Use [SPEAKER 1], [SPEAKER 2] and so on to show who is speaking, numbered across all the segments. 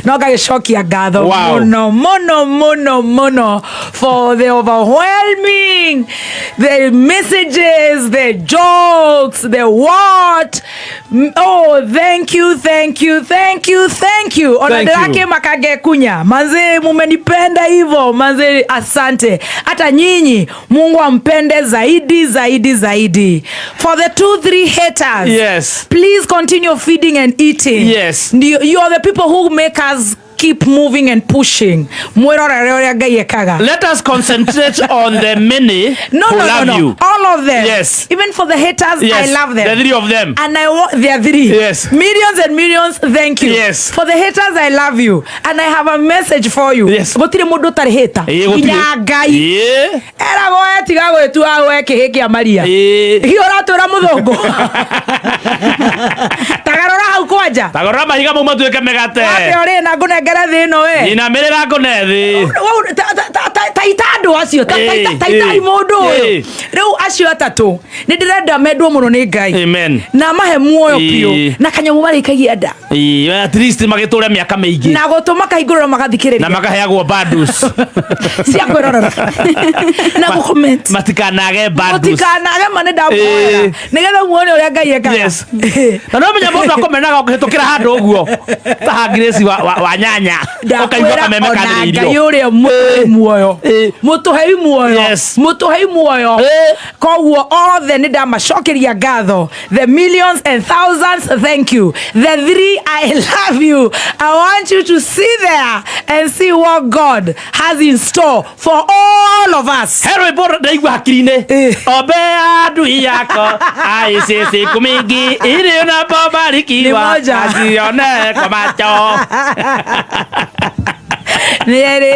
[SPEAKER 1] No ngagĩcokia ngatho mũno mũno mũno mũno for the overwhelming, the messages, the jokes, the what. Oh, thank you, thank you, thank you, thank you. Ona
[SPEAKER 2] Thank you.
[SPEAKER 1] ndĩrakĩmaka ngekunya. Manze, mumenipenda hivyo manze, asante. Hata nyinyi Mungu ampende zaidi zaidi zaidi. For the two three haters, please continue feeding and eating. Ndio, you are the people who make us keep moving and pushing. Mwĩrorere ũrĩa Ngai ekaga.
[SPEAKER 2] Let us concentrate on the many
[SPEAKER 1] No,
[SPEAKER 2] who
[SPEAKER 1] no, no,
[SPEAKER 2] love
[SPEAKER 1] no.
[SPEAKER 2] you.
[SPEAKER 1] All of them. Even for the haters, I love them.
[SPEAKER 2] The three of them.
[SPEAKER 1] And I want, there are three. Millions and millions, thank you. For the haters, I love you. And I have a message for you. Gũtirĩ mũndũ ũtarĩ hater.
[SPEAKER 2] Ĩĩ, gũtirĩ.
[SPEAKER 1] Nginya Ngai. Eragwo we tiga gwĩtua we kĩhĩ kĩa Maria. Hihi ũratwĩra mũthũngũ. Tagarũra hau kwanja.
[SPEAKER 2] Tagorora mahiga mau matuĩke mĩgate.
[SPEAKER 1] Wambe ũrĩe na ngũnengere thĩ ĩno we.
[SPEAKER 2] Inamĩrĩra ngũne thĩ.
[SPEAKER 1] Ta ita andũ acio, ta itai mũndũ ũyũ. Rĩu acio atatũ nĩ ndĩrenda mendwo mũno nĩ Ngai.
[SPEAKER 2] Amen.
[SPEAKER 1] Na mahe muoyo biũ na kanyamũ marĩkagia nda.
[SPEAKER 2] Ĩĩ, at least magĩtũre mĩaka mĩingĩ.
[SPEAKER 1] Na gũtũ makahingũrĩra magathikĩrĩria.
[SPEAKER 2] Na makaheagwo bundles.
[SPEAKER 1] Cia kwĩrorera. Na gũ-comment.
[SPEAKER 2] Matikanage bundles.
[SPEAKER 1] Mũtikanage ma nĩ ndamũhoera. Nĩgetha muone ũrĩa Ngai ekaga.
[SPEAKER 2] Na no menya mũndũ akũmenaga ũkĩhĩtũkĩra handũ ũguo ta ha Grace wa nyanya ũkaigua
[SPEAKER 1] Ndakwĩra
[SPEAKER 2] kameme
[SPEAKER 1] ona
[SPEAKER 2] kanĩrĩirio.
[SPEAKER 1] Ngai ũrĩa mũtũhei muoyo. Mũtũhei muoyo. Mũtũhei muoyo. Koguo othe nĩ ndamacokeria ngatho. The millions and thousands, thank you. The three, I love you. I want you to see there and see what God has in store for all of us.
[SPEAKER 2] He rwĩmbo ndaigua hakiri-inĩ. Ombea adui yako aishi siku mingi ili unapobarikiwa
[SPEAKER 1] Ni moja.
[SPEAKER 2] asione kwa macho.
[SPEAKER 1] Nĩ erĩ.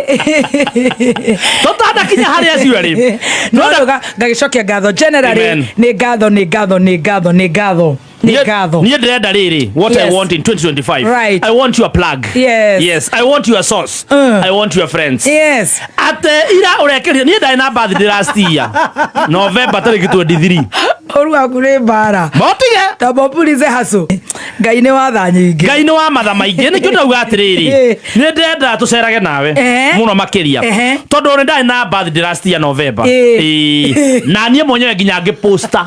[SPEAKER 2] Tũtanakinya harĩ acio erĩ.
[SPEAKER 1] No rĩu ngagĩcokia ngatho generally.
[SPEAKER 2] Amen.
[SPEAKER 1] Nĩ ngatho, nĩ ngatho, nĩ ngatho, nĩ ngatho, nĩ ngatho.
[SPEAKER 2] Niĩ ndĩrenda rĩrĩ, what I want in 2025. I want your plug. Yes, I want your source. I want your friends. Ate ira ũrekeria niĩ ndarĩ na birthday last year November tarĩki 23.
[SPEAKER 1] Ũru waku nĩ mbara.
[SPEAKER 2] Motige.
[SPEAKER 1] Ta bopulize hacu. Ngai nĩ watha nyingĩ.
[SPEAKER 2] Ngai nĩ wa matha maingĩ. Nĩkĩo ndauga atĩrĩrĩ, nĩ ndĩrenda tũcerage nawe mũno makĩria. Tondũ nĩ ndarĩ na birthday last year November. Na niĩ mwenyewe nginya ngĩposta.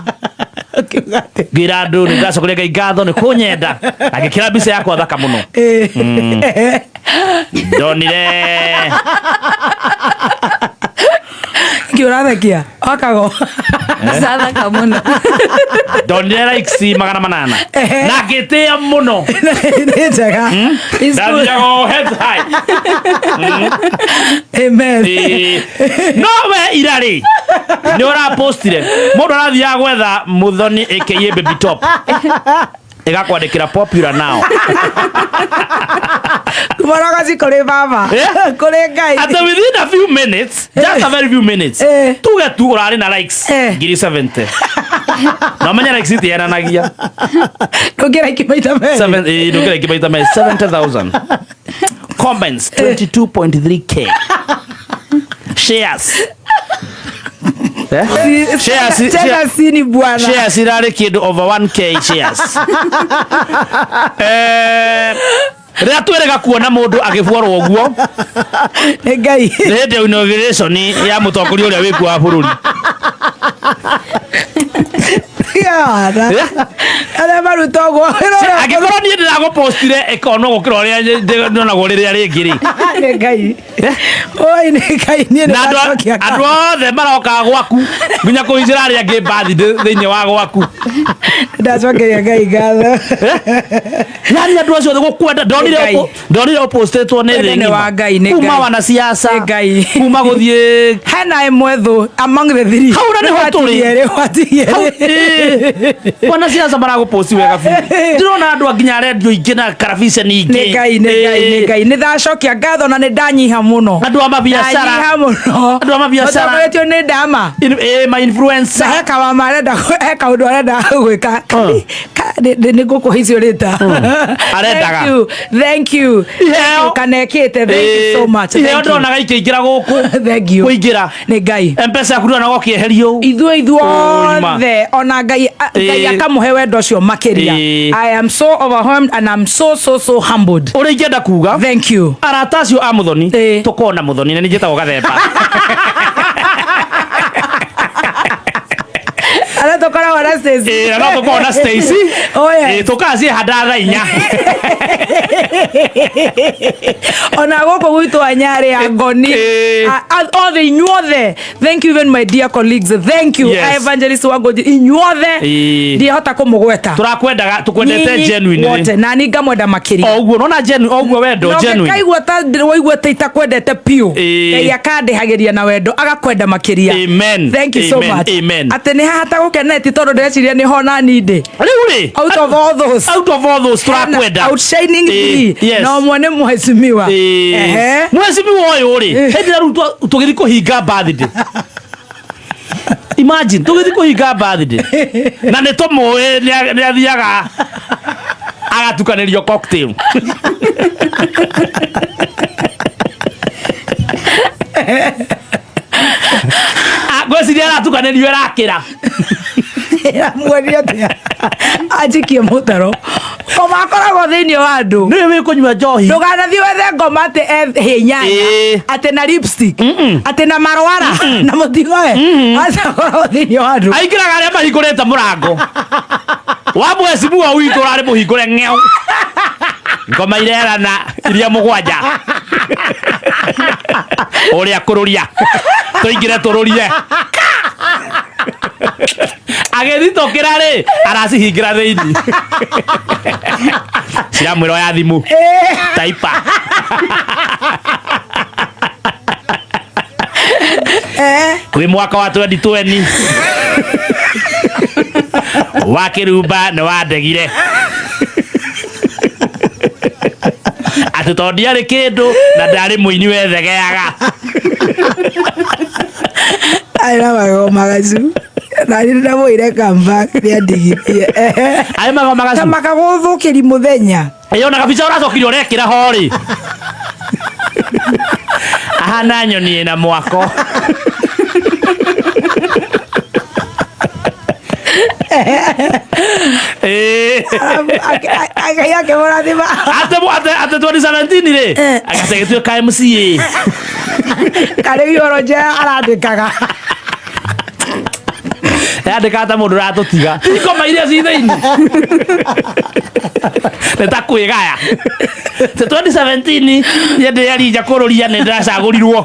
[SPEAKER 1] Ũkiuga atĩ?
[SPEAKER 2] Ngĩra andũ nĩ ndacokeria Ngai ngatho nĩ kũnyenda. Na ngĩkĩra mbica yakwa thaka mũno. Ndonire.
[SPEAKER 1] Kĩ ũrathekia? Wakago.
[SPEAKER 3] Sathaka mũno.
[SPEAKER 2] Ndonire likes 800. Na ngĩtĩĩa mũno.
[SPEAKER 1] Nĩ njega. It's good.
[SPEAKER 2] Ndathiaga o head high.
[SPEAKER 1] Amen.
[SPEAKER 2] No we ira rĩ, nĩ ũrapostire mũndũ arathiaga gwetha Muthoni aka Baby Top, ĩgakwandĩkĩra popular now.
[SPEAKER 1] Kumaraga ci kũrĩ baba. Kũrĩ Ngai.
[SPEAKER 2] At within a few minutes, just a very few minutes, tuge tu ũrarĩ na likes 70,000. Na ũmenye likes itienanagia.
[SPEAKER 1] Ndũngĩra ingĩ maita merĩ.
[SPEAKER 2] Seven, ndũngĩra ingĩ maita merĩ. 70,000. Comments 22.3K. Shares. Shares,
[SPEAKER 1] Tena
[SPEAKER 2] shares.
[SPEAKER 1] sini bwana.
[SPEAKER 2] Shares irarĩ kĩndũ over 1K shares. Rĩrĩa twĩrĩga kuona mũndũ agĩbuarwo ũguo,
[SPEAKER 1] Nĩ Ngai.
[SPEAKER 2] nĩ hĩndĩ ya inauguration ya mũtongoria ũrĩa wĩkuo wa bũrũri.
[SPEAKER 1] Yara. Arĩa maruta ũguo.
[SPEAKER 2] Angĩkorwo niĩ ndĩragũpostire ĩkonwo gũkĩra ũrĩa ndonagwo rĩrĩa rĩngĩ rĩ.
[SPEAKER 1] Nĩ Ngai. Oi, nĩ Ngai, niĩ nĩ
[SPEAKER 2] Na
[SPEAKER 1] ndacokia
[SPEAKER 2] andũ othe marokaga gwaku nginya kũhicĩra arĩa angĩ mbathi thĩinĩ wa gwaku.
[SPEAKER 1] Ndacokeria Ngai ngatho.
[SPEAKER 2] Yani andũ acio othe gũkwenda,
[SPEAKER 1] Nĩ Ngai.
[SPEAKER 2] ndonire ũpostĩtwo nĩ thĩ
[SPEAKER 1] Wendo nĩ
[SPEAKER 2] ng'ima.
[SPEAKER 1] wa Ngai, nĩ
[SPEAKER 2] Kuma
[SPEAKER 1] Ngai.
[SPEAKER 2] wanasiasa,
[SPEAKER 1] Nĩ Ngai.
[SPEAKER 2] kuma gũthiĩ
[SPEAKER 1] Hena ĩmwe thũ among the three.
[SPEAKER 2] Hau na nĩho tũrĩ.
[SPEAKER 1] Watigie rĩ, watigie
[SPEAKER 2] Hau,
[SPEAKER 1] rĩ.
[SPEAKER 2] wanasiasa maragũposti wega biũ. Ndĩrona andũ a nginya rendio ingĩ na karabiceni ingĩ.
[SPEAKER 1] Nĩ Ngai, nĩ Ngai, nĩ Ngai. Nĩ ndacokia ngatho na nĩ ndanyiha mũno.
[SPEAKER 2] Andũ a mabiacara.
[SPEAKER 1] Ndanyiha mũno.
[SPEAKER 2] Andũ a mabiacara.
[SPEAKER 1] Mũtongoretio nĩ ndama.
[SPEAKER 2] Ma influencer.
[SPEAKER 1] Na he kawama arenda he kaũndũ arenda gwĩka. Nĩ ngũkũhe icio rĩta.
[SPEAKER 2] Arendaga.
[SPEAKER 1] Thank you, thank you.
[SPEAKER 2] Iheo.
[SPEAKER 1] Kanekĩte, thank you so much.
[SPEAKER 2] Iheo
[SPEAKER 1] Thank you.
[SPEAKER 2] ndonaga ikĩingĩra gũkũ.
[SPEAKER 1] Thank you.
[SPEAKER 2] Kũingĩra.
[SPEAKER 1] Nĩ Ngai.
[SPEAKER 2] Mpesa yaku ndona gokĩeherio.
[SPEAKER 1] Ithuĩ
[SPEAKER 2] Ũima.
[SPEAKER 1] ithuothe ona Ngai. Ngai Ngai akamũhe wendo ũcio makĩria. I am so overwhelmed and I'm so so so humbled.
[SPEAKER 2] Ũrĩa ingĩenda kuga,
[SPEAKER 1] Thank you.
[SPEAKER 2] Arata acio a Muthoni, tũkona Muthoni na nĩ njĩtagwo Gathemba.
[SPEAKER 1] Arĩa tũkoragwo na Stacy.
[SPEAKER 2] Ĩĩ, no tũkorwo na Stacy.
[SPEAKER 1] Oh, yes.
[SPEAKER 2] Ĩĩ, tũkaciĩhanda thaa 4.
[SPEAKER 1] Ona gũkũ gwitũ anyarĩ a ngoni. Othe inyuothe, thank you. Even my dear colleagues, thank you. Evangelist Wangoji, inyuothe, ndiahota kũmũgweta.
[SPEAKER 2] Tũrakwendaga, tũkwendete
[SPEAKER 1] Nyinyi
[SPEAKER 2] genuinely.
[SPEAKER 1] wote na ni ngamwenda makĩria.
[SPEAKER 2] O ũguo nona genuine, o ũguo wendo
[SPEAKER 1] Na
[SPEAKER 2] genuine.
[SPEAKER 1] ũngĩkaigua ta waigua ta itakwendete piũ, Ngai akandĩhagĩria na wendo agakwenda makĩria.
[SPEAKER 2] Amen.
[SPEAKER 1] Thank you so
[SPEAKER 2] Amen.
[SPEAKER 1] much.
[SPEAKER 2] Amen.
[SPEAKER 1] Atĩ nĩ haha ta gũkeneti tondũ ndĩreciria nĩ ho nani ndĩ.
[SPEAKER 2] Rĩu rĩ,
[SPEAKER 1] Out of all those,
[SPEAKER 2] out of all those tũrakwenda,
[SPEAKER 1] outshining three, na ũmwe nĩ mheshimiwa. Ehe.
[SPEAKER 2] Mheshimiwa ũyũ rĩ, hĩndĩ ĩrĩa rĩu tũgĩthiĩ kũhinga birthday, imagine tũgĩthiĩ kũhinga birthday na nĩ tũmũĩ nĩ athiaga agatukanĩrio cocktail. Ah, ngwĩciria aratukanĩrio ĩrakĩra.
[SPEAKER 1] Muonia atĩa anjikie mũtaro ngoma akoragwo thĩinĩ wa andũ.
[SPEAKER 2] Nĩwe wĩ kũnyua njohi.
[SPEAKER 1] Ndũganathiĩ wethe ngoma atĩ hĩ nyanya, atĩ na lipstick, atĩ na marwara na mũtigoe, aca, akoragwo thĩinĩ wa andũ.
[SPEAKER 2] Aingĩraga arĩa mahingũrĩte mũrango wa mheshimiwa witũ ũrarĩ mũhingũre ng'eu, ngoma irerana iria mũgwanja ũrĩa kũrũria tũingĩre tũrũrie, agĩthitũkĩra rĩ, aracihingĩra thĩinĩ ciramwĩra ya thimũ taipa. Kwĩ mwaka wa 2020 wa kĩrumba nĩ wandegire atĩ tondũ ndiarĩ kĩndũ na ndarĩ mũini wethegeaga.
[SPEAKER 1] Arĩ na magego magacu na nĩ ndamwĩre kamba nĩandigithie.
[SPEAKER 2] Arĩ magego
[SPEAKER 1] Ta
[SPEAKER 2] magacu.
[SPEAKER 1] makagũthũkĩri mũthenya.
[SPEAKER 2] Ĩyo na gabica ũracokire ũrekĩra ho rĩ, ahana nyoni ĩna mwako.
[SPEAKER 1] Ngai akĩmũrathima.
[SPEAKER 2] Atĩ 2017 rĩ, agacagĩtuĩka MCA.
[SPEAKER 1] Karĩ ihoro njega arandĩkaga.
[SPEAKER 2] Yandĩkaga ta mũndũ ũratũtiga ngoma iria ci thĩinĩ nĩ ta kwĩgaya. Atĩ 2017 niĩ ndĩrarinja kũrũria nĩ ndĩracagũrirwo.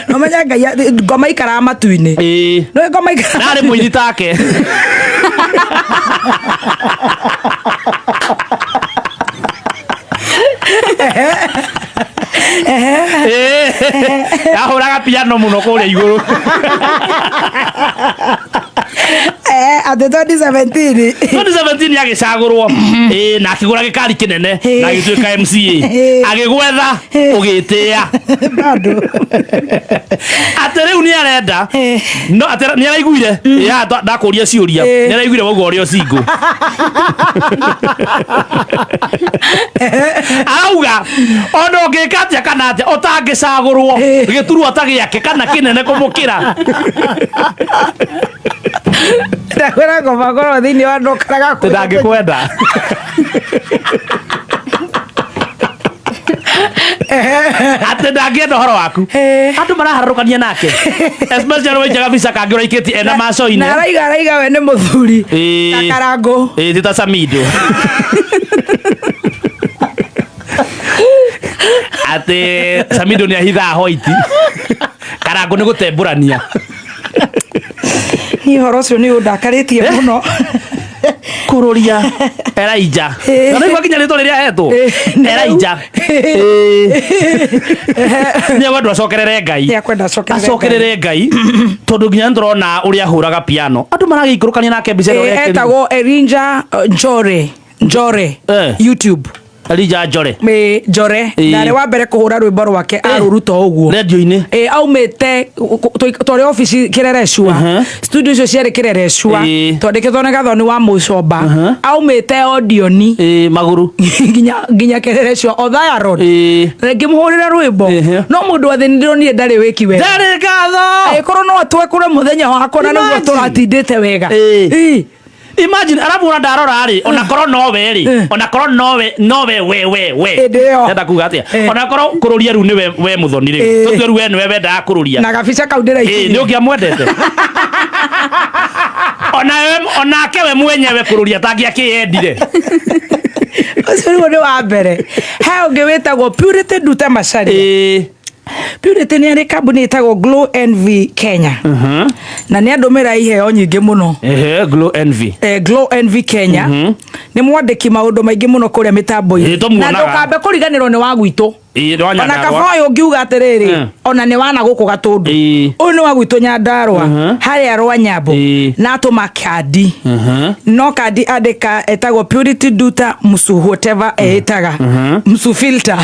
[SPEAKER 1] Nomenya Ngai ngoma ikaraga matu-inĩ. No ngoma ikaraga
[SPEAKER 2] Narĩ mũini take. Ahũraga piano mũno kũrĩa igũrũ.
[SPEAKER 1] Atĩ 2017.
[SPEAKER 2] 2017 agĩcagũrwo, ĩĩ, na akĩgũra gĩkari kĩnene na agĩtuĩka MCA. Agĩgwetha ũgĩtĩĩa.
[SPEAKER 1] Bado.
[SPEAKER 2] Atĩ rĩu nĩ arenda no atĩ nĩ araiguire ya ndakũria ciũria, nĩ araiguire wauga ũrĩa ũcingũ arauga ona ũngĩka atĩa kana atĩa ũtangĩcagũrwo gĩturwa ta gĩake kana kĩnene kũmũkĩra.
[SPEAKER 1] Ndakwĩra ngoma ngorwo thĩinĩ wa andũ karaga.
[SPEAKER 2] Ndangĩkwenda atĩ ndangĩenda ũhoro waku. Andũ maraharũrũkania nake, especially wainjaga bica kangĩ ũraikĩtie ena macoine.
[SPEAKER 1] Na araiga we nĩ mũthuri ta Karangũ.
[SPEAKER 2] Ĩĩ, ti ta Samido atĩ Samido nĩ ahithaga hoiti, Karangũ nĩ gũtembũrania.
[SPEAKER 1] Niĩ ũhoro ũcio nĩ ũndakarĩtie mũno.
[SPEAKER 2] Kũrũria Elijah. Na nĩguo nginya rĩtwa rĩrĩa ahetwo. Elijah nĩ ekwenda acokerere Ngai.
[SPEAKER 1] Nĩ ekwenda acokerere.
[SPEAKER 2] Acokerere Ngai tondũ nginya nĩ tũrona ũrĩa ahũraga piano, andũ maragĩikũrũkania nake mbica ĩrĩa ũrekĩrire.
[SPEAKER 1] Etagwo Elijah Njore. YouTube.
[SPEAKER 2] Elijah Njore.
[SPEAKER 1] Ĩ, Njore. Ndarĩ wa mbere kũhũra rwĩmbo rwake arũruta ũguo
[SPEAKER 2] rendio-inĩ.
[SPEAKER 1] Ĩ, aumĩte twarĩ obici Kĩrerecua, studio icio ciarĩ Kĩrerecua, twandĩkĩtwo nĩ Gathoni wa Mũcomba. Aumĩte Odioni
[SPEAKER 2] magũrũ
[SPEAKER 1] nginya Kĩrerecua, Othaya Road. Ngĩmũhũrĩra rwĩmbo no mũndũ wa thĩ nĩndĩronire ndarĩ wĩki wega.
[SPEAKER 2] Ndarĩ ngatho.
[SPEAKER 1] Angĩkorwo no atwekũre mũthenya wakwa na nĩguo
[SPEAKER 2] Imagine.
[SPEAKER 1] tũratindĩte wega.
[SPEAKER 2] Imagine arabu ona ndarora rĩ, ona korwo nowe rĩ, ona korwo nowe nowe we we we.
[SPEAKER 1] Hĩndĩ ĩyo.
[SPEAKER 2] Ndenda kuga atĩa? Ona korwo kũrũria rĩu nĩwe we Muthoni rĩ. Tũtue rĩu we nĩwe wendaga kũrũria.
[SPEAKER 1] Na gabica kau
[SPEAKER 2] Ĩ,
[SPEAKER 1] ndĩraikirie.
[SPEAKER 2] nĩ ũngĩamwendete? Ona we onake we mwenyewe kũrũria atangĩakĩyendire.
[SPEAKER 1] Ũcio nĩguo nĩ wa mbere. He ũngĩ wĩtagwo Purity Nduta Macharia. Purity nĩ arĩ kambuni ĩtagwo Glow Envy Kenya. Na nĩ andũmĩra iheo nyingĩ mũno.
[SPEAKER 2] Ehe, Glow Envy.
[SPEAKER 1] Glow Envy Kenya. Nĩ mwandĩki maũndũ maingĩ mũno kũrĩa mĩtambo-inĩ.
[SPEAKER 2] Ĩ, tũmuonaga.
[SPEAKER 1] Na ndũkambe kũriganĩrwo nĩ wa gwitũ.
[SPEAKER 2] Ĩ, nĩ wa
[SPEAKER 1] Ona
[SPEAKER 2] Nyandarũa.
[SPEAKER 1] kaba ũyũ ũngiuga atĩrĩrĩ, ona nĩ wana gũkũ Gatũndũ. Ũyũ nĩ wa gwitũ Nyandarũa, harĩa Rwanyambo. Na atũma kandi. No kandi andĩka ĩtagwo Purity Nduta Musu whatever ĩtaga. Musu filter.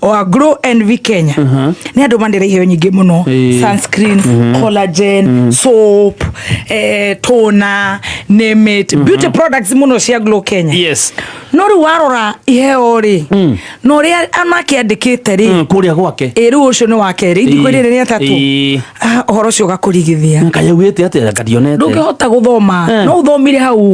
[SPEAKER 1] Wa Glow Envy Kenya. Nĩ andũ mandĩra iheo nyingĩ mũno. Sunscreen, collagen, soap, toner, name it. Beauty products mũno cia Glow Kenya. No rĩu warora iheo rĩ, na ũrĩa onake andĩkĩte rĩ,
[SPEAKER 2] Kũrĩa gwake.
[SPEAKER 1] Ĩ, rĩu ũcio nĩ wa kerĩ, ithikũ rĩrĩ nĩ atatũ. Ũhoro ũcio ũgakũrigithia.
[SPEAKER 2] Kaĩ augĩte atĩa? Ngandionete.
[SPEAKER 1] Ndũngĩhota gũthoma. No ũthomire hau.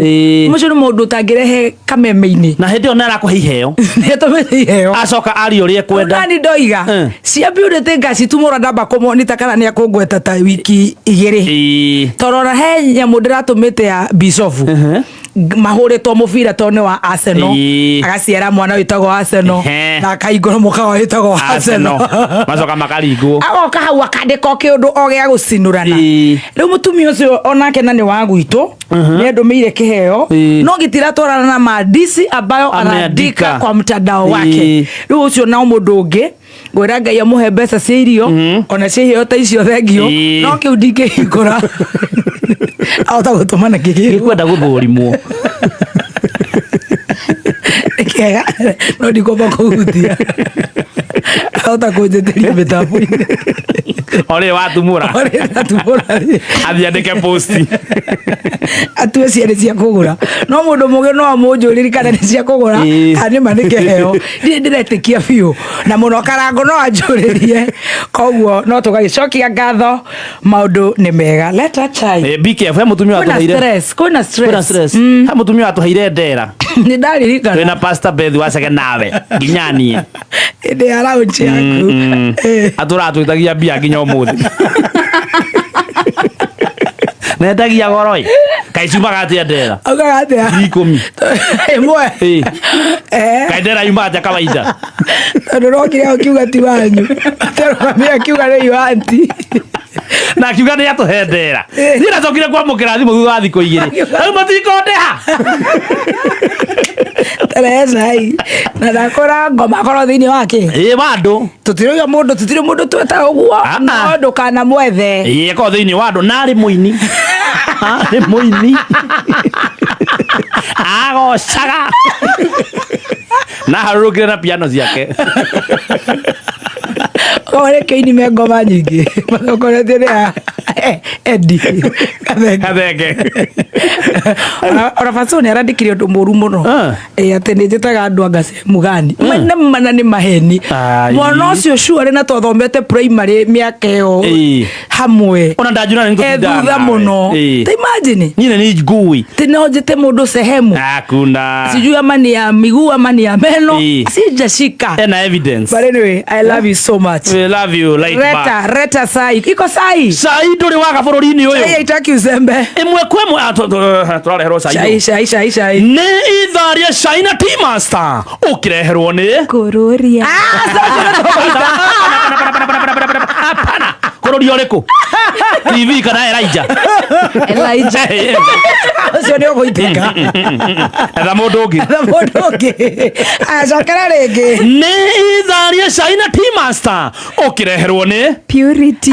[SPEAKER 1] Ũcio nĩ mũndũ ũtangĩrehe kameme-inĩ.
[SPEAKER 2] Na hĩndĩ ĩyo nĩ arakũhe iheo.
[SPEAKER 1] Nĩ atũmĩte iheo.
[SPEAKER 2] Acoka arie ũrĩa ekwenda.
[SPEAKER 1] Nani ndoiga. Cia Purity ngacitumũra ndamba kũmonita kana nĩ akũngweta ta wiki igĩrĩ. Tondũ ona he nyamũ ndĩratũmĩte ya Bishofu. Mahũrĩtwo mũbira tondũ nĩ wa Arsenal. Agaciara mwana wĩtagwo Arsenal. Na akaingũra mũkawa wĩtagwo Arsenal.
[SPEAKER 2] Arsenal. Macoka makaringwo.
[SPEAKER 1] Agoka hau akandĩka o kĩũndũ o gĩa gũcinũrana. Rĩu mũtumia ũcio onake na nĩ wa gwitũ, nĩ andũmĩire kĩheo, no gĩtiratwarana na maandishi ambayo
[SPEAKER 2] Ameandika.
[SPEAKER 1] anaandika kwa mtandao wake. Rĩu ũcio nao mũndũ ũngĩ ngwĩra Ngai amũhe mbeca cia irio, ona cia iheo ta icio thengio, no kĩu ndingĩhingũra. Ahota gũtũma na kĩgĩrwo.
[SPEAKER 2] Gĩkwenda gũthũrimwo.
[SPEAKER 1] Kĩega, no ndikwamba kũhutia. Ahota kũnjĩtĩria mĩtambo-inĩ.
[SPEAKER 2] Orĩ watumũra.
[SPEAKER 1] Orĩ watumũra rĩ.
[SPEAKER 2] Athiĩ andĩke posti.
[SPEAKER 1] Atue ciarĩ cia kũgũra. No mũndũ mũgĩ no amũnjũrĩrie kana nĩ cia kũgũra, kana nĩ ma nĩ kĩheo. Niĩ ndĩretĩkia biũ. Na mũno Karango no anjũrĩrie. Koguo no tũgagĩcokia ngatho, maũndũ nĩ mega. Leta chai.
[SPEAKER 2] Be careful, he mũtumia
[SPEAKER 1] Kwĩna
[SPEAKER 2] watũheire.
[SPEAKER 1] stress, kwĩna stress.
[SPEAKER 2] Kwĩna stress. He mũtumia watũheire ndera.
[SPEAKER 1] Nĩ ndaririkana.
[SPEAKER 2] Twĩna Pastor Beth waceke nawe nginya niĩ.
[SPEAKER 1] Hĩndĩ ya launch yaku.
[SPEAKER 2] Atũraga twĩtagia mbia nginya ũmũthĩ. Nendagia goro ĩ. Kaĩ ciumaga atĩa ndera?
[SPEAKER 1] Augaga atĩa?
[SPEAKER 2] Ngiri ikũmi.
[SPEAKER 1] Ĩmwe.
[SPEAKER 2] Kaĩ ndera yumaga atĩa kawaida?
[SPEAKER 1] Tondũ rokire ũkiuga ti wanyu. Atarũgamire akiuga nĩ iwanti.
[SPEAKER 2] Na akiuga nĩ atũhe ndera. Niĩ ndacokire kwamũkĩra thimũ thutha wa thikũ igĩrĩ. Rĩu matikũndĩha.
[SPEAKER 1] Teresa ĩ. Na ndakũra ngoma akorwo thĩinĩ wake.
[SPEAKER 2] Ĩ, wa andũ.
[SPEAKER 1] Tũtirauga mũndũ, tũtirĩ mũndũ twetaga ũguo. No ndũkanamwethe.
[SPEAKER 2] Ĩ, akorwo thĩinĩ wa andũ na arĩ mũini. Arĩ mũini. Agocaga. Na harũrũkire na piano ciake.
[SPEAKER 1] Ore kĩini me ngoma nyingĩ. Matongoretio nĩ a Eddie Gathenge.
[SPEAKER 2] Gathenge.
[SPEAKER 1] Ona Fatso nĩ arandĩkire ũndũ mũru mũno. Atĩ nĩ njĩtaga andũ anga Mugani. Mana mana nĩ maheni. Mwana ũcio sure na twathomete primary mĩaka ĩyo hamwe.
[SPEAKER 2] Ona ndanjura nĩ ngũtinda
[SPEAKER 1] Thutha
[SPEAKER 2] nawe.
[SPEAKER 1] mũno. Ta imagine.
[SPEAKER 2] Niĩ nĩ ngui.
[SPEAKER 1] Ti no njĩte mũndũ sehemu.
[SPEAKER 2] Hakuna.
[SPEAKER 1] Sijui ama ni ya miguu ama ni ya meno. Sijashika.
[SPEAKER 2] Ena evidence.
[SPEAKER 1] But anyway, I love you so much.
[SPEAKER 2] We love you like
[SPEAKER 1] Reta,
[SPEAKER 2] back.
[SPEAKER 1] reta sai. Iko sai.
[SPEAKER 2] Sai ndũrĩ waga bũrũri-inĩ ũyũ.
[SPEAKER 1] Chai haitaki uzembe.
[SPEAKER 2] Ĩmwe kwa ĩmwe, tũrareherwo cai.
[SPEAKER 1] Chai, chai, chai, chai.
[SPEAKER 2] Nĩ ithaa rĩa cai na Tea Master. Ũkĩreherwo nĩ
[SPEAKER 3] Kũrũria.
[SPEAKER 2] Hapana. Kũrũria ũrĩkũ? TV kana Elijah?
[SPEAKER 3] Elijah.
[SPEAKER 1] Ũcio nĩ ũgũitĩka.
[SPEAKER 2] Etha mũndũ ũngĩ.
[SPEAKER 1] Etha mũndũ ũngĩ. Acokera rĩngĩ.
[SPEAKER 2] Nĩ ithaa rĩa cai na Tea Master. Ũkĩreherwo nĩ
[SPEAKER 3] Purity.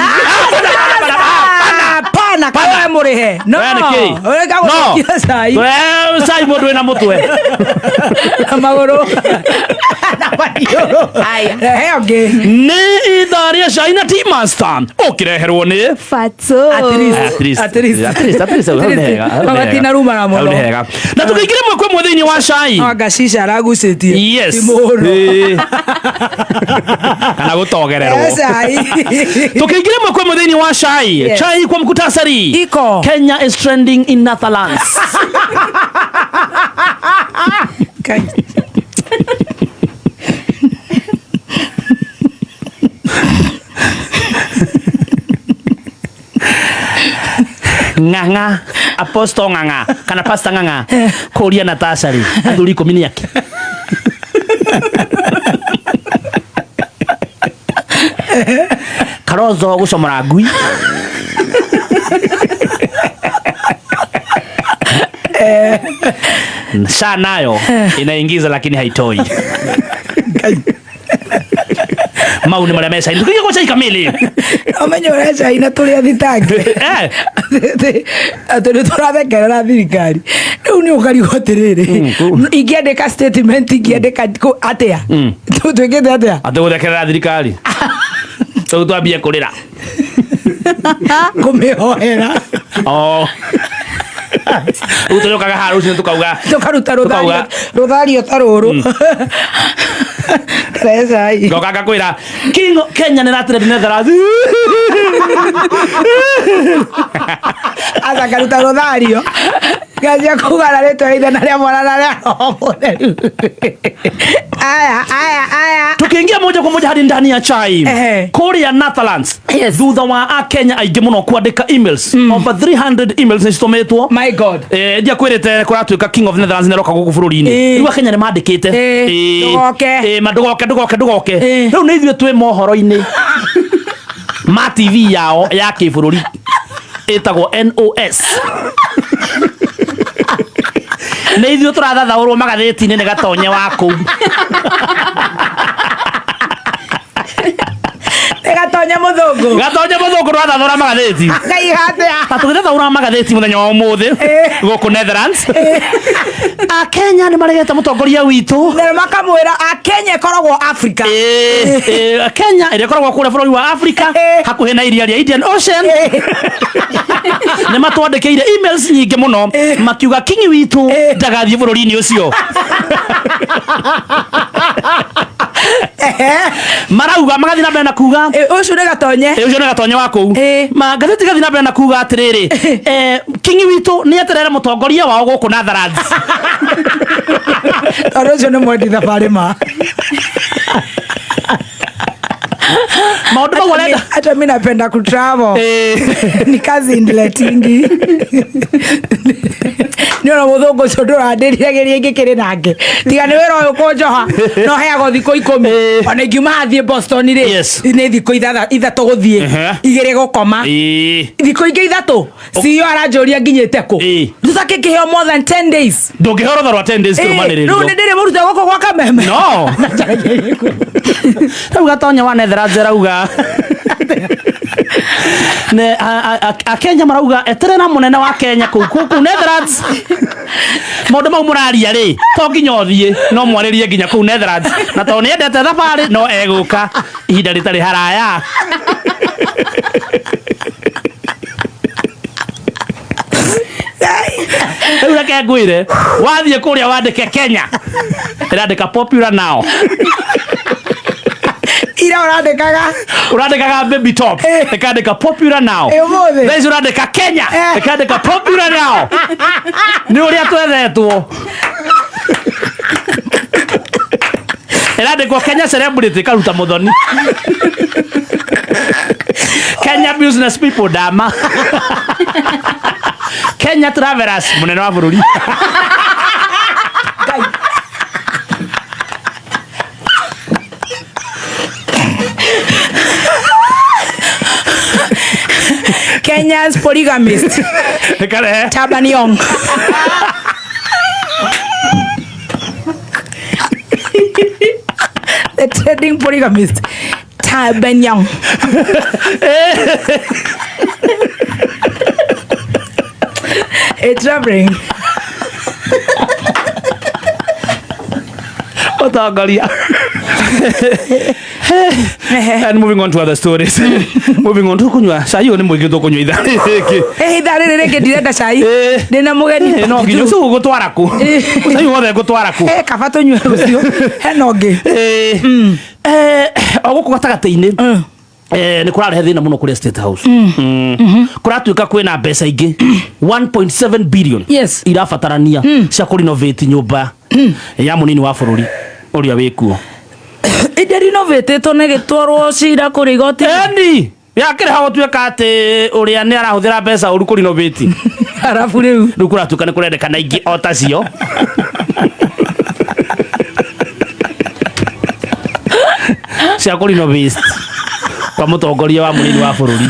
[SPEAKER 1] Hapana, kawe mũrĩhe. No.
[SPEAKER 2] Wewe nĩ kĩ?
[SPEAKER 1] Ũreka
[SPEAKER 2] No.
[SPEAKER 1] gũcokia cai.
[SPEAKER 2] Wewe cai mũndũ wĩna mũtwe.
[SPEAKER 1] Na magũrũ. Na maniũrũ. Rehe ũngĩ.
[SPEAKER 2] Nĩ ithaa rĩa cai na Tea Master. Ũkĩreherwo nĩ
[SPEAKER 3] Fatso.
[SPEAKER 1] At least.
[SPEAKER 2] At least.
[SPEAKER 1] At least.
[SPEAKER 2] At least, at least, hau nĩ hega, hau nĩ hega.
[SPEAKER 1] Matinarumana
[SPEAKER 2] Hau
[SPEAKER 1] mũno.
[SPEAKER 2] nĩ hega. Na tũkĩingĩra ĩmwe kwa ĩmwe thĩinĩ wa cai.
[SPEAKER 1] No anga shisha aragucĩtie.
[SPEAKER 2] Yes.
[SPEAKER 1] Ti mũno.
[SPEAKER 2] Kana gũtogererwo.
[SPEAKER 1] Eh, cai.
[SPEAKER 2] Tukiingira ĩmwe kwa ĩmwe thĩinĩ wa cai.
[SPEAKER 1] Yes.
[SPEAKER 2] Chai kwa mkutasari.
[SPEAKER 1] Iko.
[SPEAKER 2] Kenya is trending in Netherlands.
[SPEAKER 1] Ngai.
[SPEAKER 2] Ng'ang'a apostle Ng'ang'a kana pastor Ng'ang'a kũria Natasha rĩ, athuri 10 nĩ ake. Kalonzo gũcomora ngui. Sha nayo inaingiza lakini haitoi. Mau nĩ marĩa mecaini. Tukiingia kwa cai kamili.
[SPEAKER 1] Ũmenye ũrĩa cai na tũrĩ athitange. Atĩ nĩ tũrathekerera thirikari. Rĩu nĩ ũkarigwo atĩrĩrĩ, ingĩandĩka statement ingĩandĩka atĩa? Twĩkĩte atĩa?
[SPEAKER 2] Atĩ gũthekerera thirikari. Rĩu twambie kũrĩra.
[SPEAKER 1] Kũmĩhoera.
[SPEAKER 2] Oh. Rĩu tũrĩũkaga haha rũcinĩ tukauga.
[SPEAKER 1] Tũkaruta
[SPEAKER 2] Tukauga.
[SPEAKER 1] rũthario ta rũrũ. Karehe cai.
[SPEAKER 2] Ngoka ngakwĩra King Kenya nĩ ratrend Netherlands.
[SPEAKER 1] Aca ngaruta rũthario. Nganjia kuga na rĩtwa rĩa ithe na rĩa mwana na rĩa Roho Mũtheru. Aya, aya, aya.
[SPEAKER 2] Tukiingia moja kwa moja hadi ndani ya chai. Kũrĩa Netherlands.
[SPEAKER 1] Yes.
[SPEAKER 2] Thutha wa Akenya aingĩ mũno kwandĩka emails. Over 300 emails nĩ citũmĩtwo.
[SPEAKER 1] My God.
[SPEAKER 2] Ndiakwĩrĩte kũratuĩka King of Netherlands nĩ aroka gũkũ bũrũri-inĩ. Rĩu Akenya nĩ mandĩkĩte.
[SPEAKER 1] Ndũgoke.
[SPEAKER 2] Ma ndũgoke, ndũgoke, ndũgoke. Rĩu nĩ ithuĩ twĩ mohoro-inĩ ma TV yao ya kĩbũrũri ĩtagwo NOS. Nĩ ithuĩ tũrathathaũrwo magathĩti-inĩ nĩ Gatonye wa kũu.
[SPEAKER 1] Nĩ Gatonye mũthũngũ.
[SPEAKER 2] Gatonye mũthũngũ tũrathathaũra magathĩti.
[SPEAKER 1] Ngai atĩa?
[SPEAKER 2] Ta tũgĩthathaũra magathĩti mũthenya wa ũmũthĩ gũkũ Netherlands. Akenya nĩ maregete mũtongoria witũ.
[SPEAKER 1] Na makamwĩra Akenya ĩkoragwo Africa.
[SPEAKER 2] Kenya ĩrĩa ĩkoragwo kũrĩa bũrũri wa Africa hakuhĩ na iria rĩa Indian Ocean. Nĩ matwandĩkĩire emails nyingĩ mũno makiuga kingi witũ ndagathiĩ bũrũri-inĩ ũcio. Marauga magathiĩ na mbere na kuga
[SPEAKER 1] Ũcio nĩ Gatonye.
[SPEAKER 2] Ũcio nĩ Gatonye wa kũu. Ma ngathĩti gathiĩ na mbere na kuga atĩrĩrĩ, kingi witũ nĩ eterere mũtongoria wao gũkũ Netherlands.
[SPEAKER 1] Tondũ ũcio nĩ mwendi thabarĩ ma.
[SPEAKER 2] Maũndũ mau arenda.
[SPEAKER 1] Hata mi napenda kutravel. Ni kazi ndiletingi. Nĩ ona mũthũngũ ũcio ndũrandĩriragĩria ingĩkĩrĩ nake. Tiga nĩ wĩra ũyũ kũnjoha, no heagwo thikũ 10. Ona ingiuma hathiĩ Boston rĩ, nĩ thikũ 3 gũthiĩ, 2 gũkoma. Thikũ ingĩ 3, CEO aranjũria nginyĩte kũ. Thutha kĩkĩheo more than 10 days.
[SPEAKER 2] Ndũngĩheo rũtha rwa 10 days kĩrũmanĩrĩrio.
[SPEAKER 1] Rĩu nĩ ndĩrĩ mũrute gũkũ gwa Kameme.
[SPEAKER 2] No. Rĩu Gatonye wa Netherlands arauga. Ne, Akenya marauga eterera mũnene wa Kenya kũu kũu Netherlands. Maũndũ mau mũraria rĩ, to nginya ũthiĩ, no mwarĩrie nginya kũu Netherlands. Na tondũ nĩ endete thabarĩ, no egũka ihinda rĩtarĩ haraya. Rĩu reke ngwĩre, wathiĩ kũrĩa wandĩke Kenya, ĩrandĩka popular now.
[SPEAKER 1] Ira ũrandĩkaga?
[SPEAKER 2] Ũrandĩkaga baby top, ĩkandĩka popular now.
[SPEAKER 1] Ũmũthĩ?
[SPEAKER 2] Thaa ici ũrandĩka Kenya, ĩkandĩka popular now. Nĩ ũrĩa twethetwo. Ĩrandĩkwo Kenya celebrity ĩkaruta mũthoni. Kenya business people dama. Kenya travelers mũnene wa bũrũri.
[SPEAKER 1] Kenya's polygamist.
[SPEAKER 2] Ĩkarehe.
[SPEAKER 1] Taban Young. The trading polygamist. Taban Young. A traveling.
[SPEAKER 2] Ũtongoria. And moving on to other stories. Moving on to kunywa cai ũyũ nĩ mũingĩ tũkũnyua ithaa rĩrĩ.
[SPEAKER 1] Ithaa rĩrĩ rĩngĩ ndirenda cai. Ndĩna mũgeni.
[SPEAKER 2] No nginya ũcio ũgũtwara kũ? Cai wothe ngũtwara kũ?
[SPEAKER 1] Kaba tũnyue rũciũ. Hena ũngĩ.
[SPEAKER 2] O gũkũ gatagatĩ-inĩ. Nä kå rarehe thä na må no kå rä a State House. Kå ratuä ka kwä na mbeca ingä 1.7 billion irabatarania cia kå renovate nyå ya må nini wa bå rå ri å rä a wä kuo.
[SPEAKER 1] Inde rinovatĩtwo nĩ gĩtwarwo cira kũrĩ igoti.
[SPEAKER 2] Eni yakä rä ha gå tuä ka atä å rä a nä arahå thä ra mbeca å ru kå renovate.
[SPEAKER 1] Arabu rĩu
[SPEAKER 2] rä u kå ratuä ka nä kå rendekana ingä o tacio cia kå renovate kwa må tongoria wa må nini wa bå rå ri.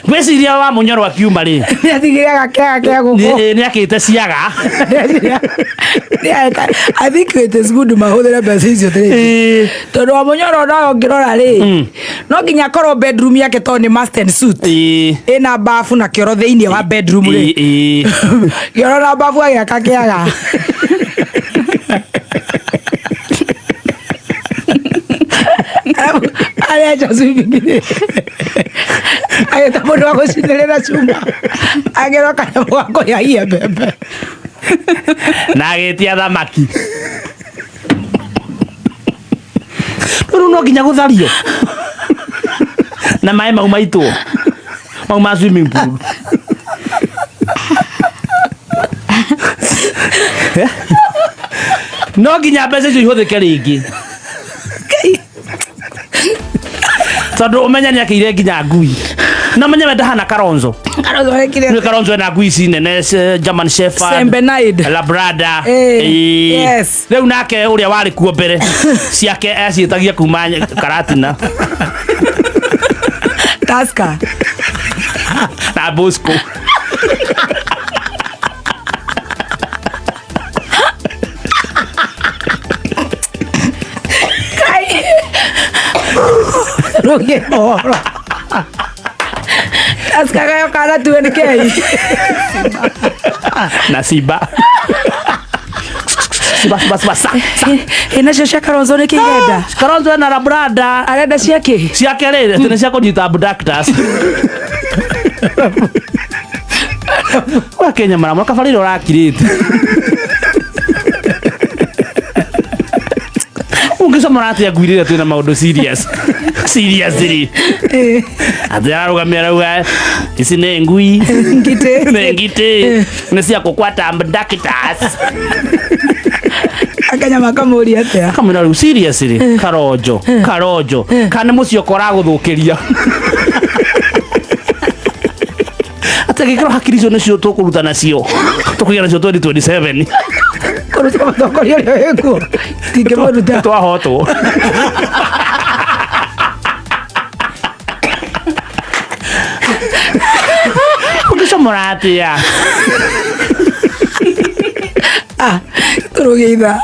[SPEAKER 2] Ngwĩciria wa Munyoro akiuma rĩ,
[SPEAKER 1] nĩ atigire gakĩaga kĩa gũkũ.
[SPEAKER 2] Nĩ akĩte ciaga.
[SPEAKER 1] I think it is good mahũthĩre mbeca icio tĩrĩngĩ, tondũ wa Mũnyoro nayo ũngĩrora rĩ, no nginya akorwo bedroom yake tondũ nĩ master suite ĩna bafu na kĩoro thĩinĩ wa bedroom rĩ, kĩoro na bafu agĩaka kĩaga. Arabu arenja swimming rĩ, agĩta mũndũ wa gũcinĩrĩra cuma, agĩrwo kanyamũ ga kũhĩahia mbembe.
[SPEAKER 2] Na agĩtia thamaki. Rĩu no nginya gũthario na maĩ mau maitwo mau ma swimming pool. No nginya mbeca icio ihũthĩke rĩngĩ, tondũ ũmenye nĩ akĩire nginya ngui na menye we ndahana Kalonzo.
[SPEAKER 1] Kalonzo ekire
[SPEAKER 2] Nĩ Kalonzo ena ngui ici nene, German Shepherd,
[SPEAKER 1] Sembenaid.
[SPEAKER 2] Labrador.
[SPEAKER 1] Yes.
[SPEAKER 2] Rĩu nake ũrĩa warĩ kuo mbere ciake aciĩtagia kuma Karatina.
[SPEAKER 1] Tusker.
[SPEAKER 2] Na Bosco.
[SPEAKER 1] Rũgĩ mohoro. Tusker gayo kana 20K.
[SPEAKER 2] Na Simba. Simba, Simba, Simba, sa sa.
[SPEAKER 1] Ĩ nacio cia Kalonzo nĩ kĩ irenda?
[SPEAKER 2] Kalonzo ena Labrador.
[SPEAKER 1] Arenda cia kĩ?
[SPEAKER 2] Ciake rĩ, atĩ nĩ cia kũnyita abductors. Wa Kenya maramwe kabarĩra ũrakirĩte ũngĩcomora atĩa ngui rĩrĩa twĩna maũndũ serious seriously, atĩ ararũgamia arauga ici nĩ ngui.
[SPEAKER 1] Ngitĩ.
[SPEAKER 2] Nĩ ngitĩ, nĩ cia kũkwata abductors.
[SPEAKER 1] Akenya makamũria atĩa?
[SPEAKER 2] Kamwĩra rĩu seriously, Karonjo, Karonjo, kana mũciĩ ũragũthũkĩria atĩ angĩkorwo hakiri icio nĩcio tũkũruta nacio tũkũgĩa nacio 2027.
[SPEAKER 1] Kũruta mũtongoria ũrĩa wĩkuo tingĩmũruta.
[SPEAKER 2] Twahotwo. Ũngĩcomora atĩa?
[SPEAKER 1] Ah, tũrũgĩ ithaa.